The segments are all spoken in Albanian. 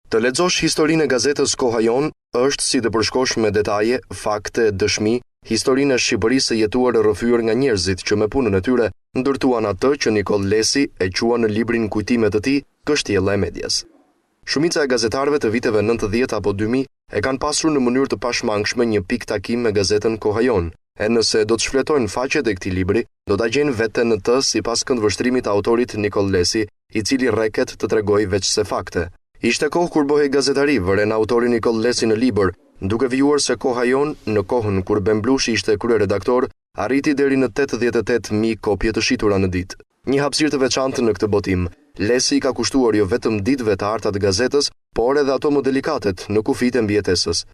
Të lexosh historinë e gazetës Koha Jonë është si të përshkosh me detaje, fakte, dëshmi, historinë e Shqipërisë së jetuar e rrëfyer nga njerëzit që me punën e tyre ndërtuan atë që Nikoll Lesi e quan në librin Kujtime të tij Kështjella e Medias. Shumica e gazetarëve të viteve 90 apo 2000 e kanë pasur në mënyrë të pashmangshme një pikë takim me gazetën Koha Jonë, e nëse do të shfletojnë faqet e këtij libri, do ta gjejnë veten në të sipas këndvështrimit të autorit Nikoll Lesi, i cili rreket të tregojë veçse fakte. Ishte kohë kur bëhej gazetari, vëren autori Nikoll Lesi në libër, duke vijuar se Koha Jonë, në kohën kur Ben Blushi ishte kryeredaktor, arriti deri në 88.000 kopje të shitura në ditë. Një hapësirë të veçantë në këtë botim, Lesi i ka kushtuar jo vetëm ditëve të arta të gazetës, por edhe ato më delikatet, në kufijtë e mbijetesës.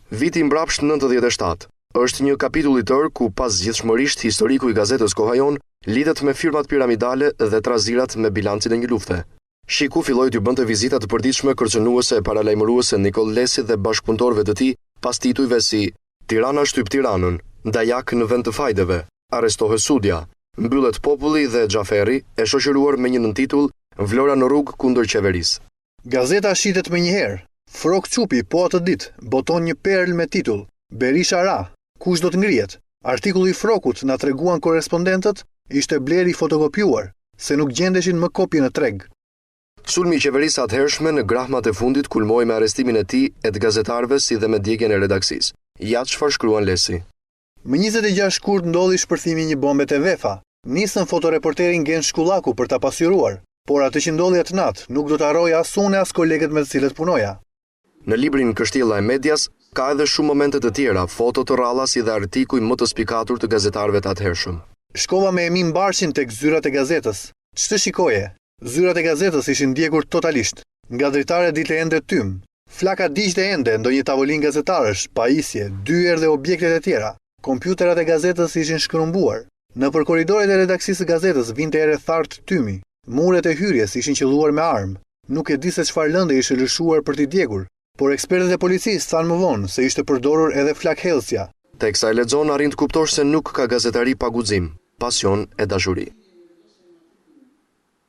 Viti i mbrapsht 97 është një kapitull i tërë ku pazgjidhshmërisht historiku i gazetës Koha Jonë lidhet me firmat piramidale dhe trazirat me bilancin e një lufte. Shiku filloi t'ju bënte vizita të përditshme kërcënuese e paralajmëruese Nikoll Lesit dhe bashkëpunëtorëve të tij pas titujve si Tirana shtyp Tiranën, Dajak në vend të fajdeve, Arrestohet Sudja, Mbyllet populli dhe Xhaferri, e shoqëruar me një nëntitull Vlora në rrugë kundër qeverisë. Gazeta shitet menjëherë. Frrok Çupi po atë ditë boton një perlë me titull Berisha ra, kush do të ngrihet? Artikulli i Frrokut na treguan korrespondentët ishte blerë i fotokopjuar, se nuk gjendeshin më kopje në treg. Sulmi i qeverisë së atëhershme në grahmat e fundit kulmoi me arrestimin e tij e të gazetarëve si dhe me djegien e redaksisë. Ja çfarë shkruan Lesi. Më 26 shkurt ndodhi shpërthimi i një bombe te Vefa. Nisën fotoreporterin Genc Shkullaku për ta pasqyruar, por atë që ndodhi atë natë nuk do ta harroj as unë e as kolegët me të cilët punoja. Në librin Kështjella e Medias ka edhe shumë momente të tjera, foto të rralla si dhe artikuj më të spikatur të gazetarëve të atëhershëm. Shkova me Emin Barshin tek zyrat e gazetës. Ç'të shikoje? Zyrat e gazetës ishin djegur totalisht. Nga dritaret dilte ende tym. Flaka digjte ende ndonjë tavolinë gazetarësh, pajisje, dyer dhe objektet e tjera. Kompjuterat e gazetës ishin shkrumbuar. Nëpër korridoret e redaksisë së gazetës vinte erë e thartë tymi. Muret e hyrjes ishin qëlluar me armë. Nuk e di se çfarë lënde ishte lëshuar për t'i djegur, por ekspertët e policisë thanë më vonë se ishte përdorur edhe flakhedhësja. Teksa e lexon arrin të kuptosh se nuk ka gazetari pa guxim, pasion e dashuri.